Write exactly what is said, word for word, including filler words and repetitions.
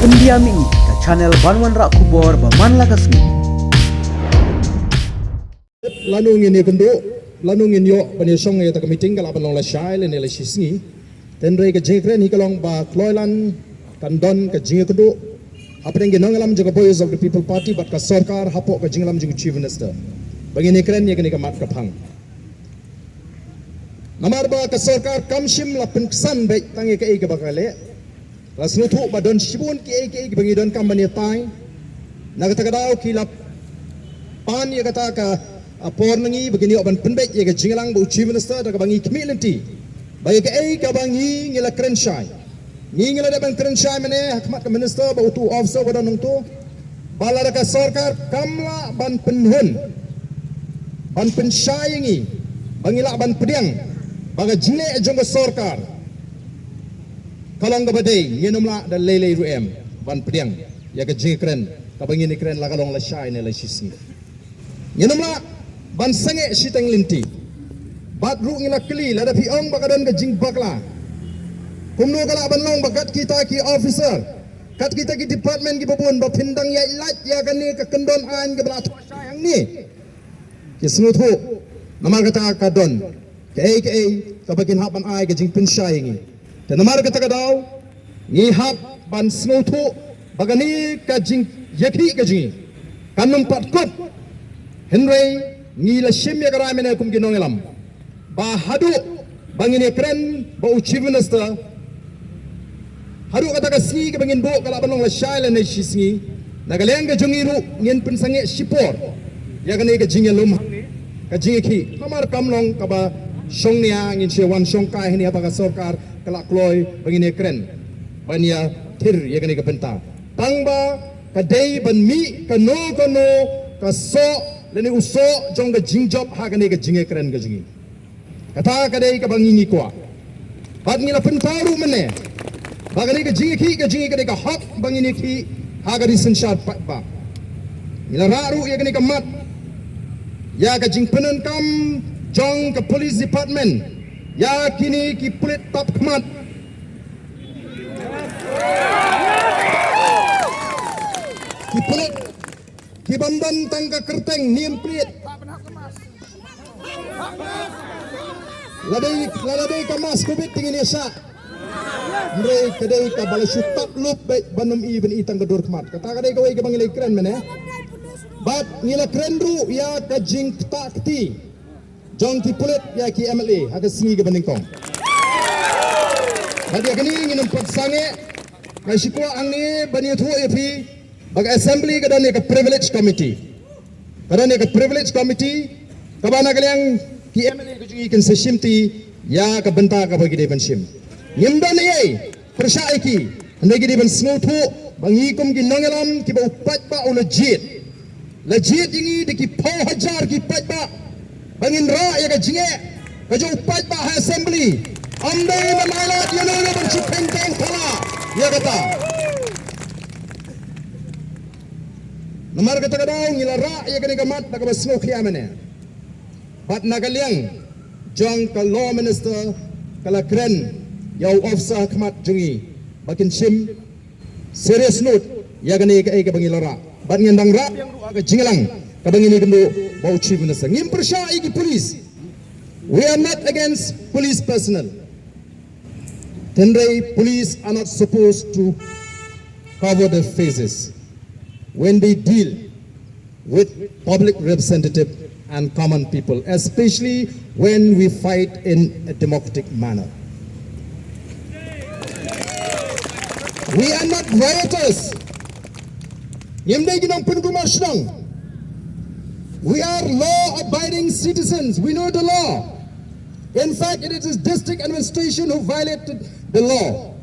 Pyndiam ïa ka channel ban wanrah khubor ba man la ka sngi. Lano ngin ïakynduh, lano ngin ïoh ban ïashong ïa kata ka meeting, ka lah ban long lashai lane lashisngi. Hynrei ka jingkren hi ka long ba kloi lan kan don ka jingïakynduh hapdeng ki nongïalam jong ka Voice of the People Party bad ka sorkar hapoh ka jingïalam jong u Chief Minister ba ngin ïakren ïa kane ka mat ka phang. Namar ba ka sorkar kam shym la pynksan beit tang ïa kaei kaba ka leh. La sngewthuh ba don shibun kiei kiei kiba ngi donkam ban ïatai. Na kata ka daw ki la pan ïa kata ka, a, por na ngi ba ngin ïoh ban pynbeit ïa ka jingïalang bad u Chief Minister da kaba ngi khmih lynti ba ïa kaei kaba ngi, ngi la kren shai. Ngi, ngi la dep ban kren shai mynne ha khmat ka Minister bad uto u officer ba don hangto ba lada ka sorkar kam lah ban pynhun, ban pynshai ïa ngi ba ngi lah ban pdiang ba ka jingleh jong ka sorkar ka long kaba dei, ngin ym lah da lei lei ruh em ban pdiang ïa ka jingkren kaba ngin ïakren, la ka long lashai ne lashisngi. Ngin ym lah ban sangeh shiteng lynti. Bad ruh ngi la kylli, lada phi ong ba ka don ka jingbakla, kumno ka lah ban long ba kat kita ki officer, kat kita ki department kiba bun ba phin dang ïaid lait ïa kane ka kyndon aiñ kaba la thoh shai hangne? Ki sngewthuh, namar kata ka don kaei kaei kaba kin hap ban ai ka jingpynshai ïa ngi. Te namar kata ka daw ngi hap ban sngewthuh ba kane ka jingïakhih ka jong ngi kan ym pat kut. Hynrei ngi la shim ïa ka rai mynne kum ki nongïalam ba haduh ba ngin ïakren bad u Chief Minister, haduh kata ka sngi kaba ngin buh ka lah ban long lashai lane shisngi, na ka liang ka jong ngi ruh ngin pynsangeh shipor ïa kane ka jingïalum, ka jingïakhih. Namar kam long kaba shongnia ngin shu wan shongkai hangne haba ka sorkar ka la kloi ba ngin ïakren ban ïathir ïa kane ka bynta. Tang ba ka dei ban mih kano kano ka soh lane u soh jong ka jingjop ha kane ka jingïakren ka jong ngi. Kata ka dei kaba ngi, ngi kwah. Bad ngi la pynpaw ruh mynne ba kane ka jingïakhih ka jong ngi ka dei ka hok ba ngin ïakhih ha ka ri synshar paidbah. Ngi la rah ruh ïa kane ka mat ïa ka jingpyndonkam jong ka police department ïa kine ki pulit tap khmat. Ki pulit ki bym don tang ka kyrteng, name plate. La dei, la dei ka mask covid te ngin ïa shah. Hynrei ka dei kaba la shu tap lup beit ban ym i, ban i tang ka dur khmat. Kata ka dei kawei kaba ngi la kren mynne. Bad ngi la kren ruh ïa ka jingktah kti jong ki pulit ïa ki M L A ha ka sngi kaba nyngkong. Bad ïa kane ngin ym pat sangeh. Nga shu kwah hangne ban ïathuh ïa phi ba ka assembly ka don ïa ka privilege committee. Ka don ïa ka privilege committee kaba na ka liang ki M L A ka jong ngi kin sa shimti ïa ka bynta kaba ki dei ban shim. Ngim don ei ei pyrshah ïa ki, hynrei ki dei ban sngewthuh ba ngi kum ki nongïalam kiba u paidbah u la jied, la jied ïa ngi da ki phew hajar ki paidbah ba ngin rah ïa ka jingeh ka jong u paidbah ha assembly. Ym dei ban ai lad ïano ïano ban shu kheiñ teng thala ïa kata. Namar kata ka daw ngi la rah ïa kane ka mat da kaba sngewkhia mynne. Bad na ka liang jong ka law minister ka la kren ïa u officer ha khmat jong ngi ba kin shim serious note ïa kane kaei kaba ngi la rah. Bad ngin dang rah biang ruh ha ka jingïalang kaba ngin ïakynduh bad u chief minister. Ngim pyrshah ïa ki police. We are not against police personnel. Hynrei police are not supposed to cover their faces when they deal with public representative and common people, especially when we fight in a democratic manner. We are not rioters. Ngim dei ki nongpynkulmar shnong. We are law-abiding citizens. We know the law. In fact, it is district administration who violated the law.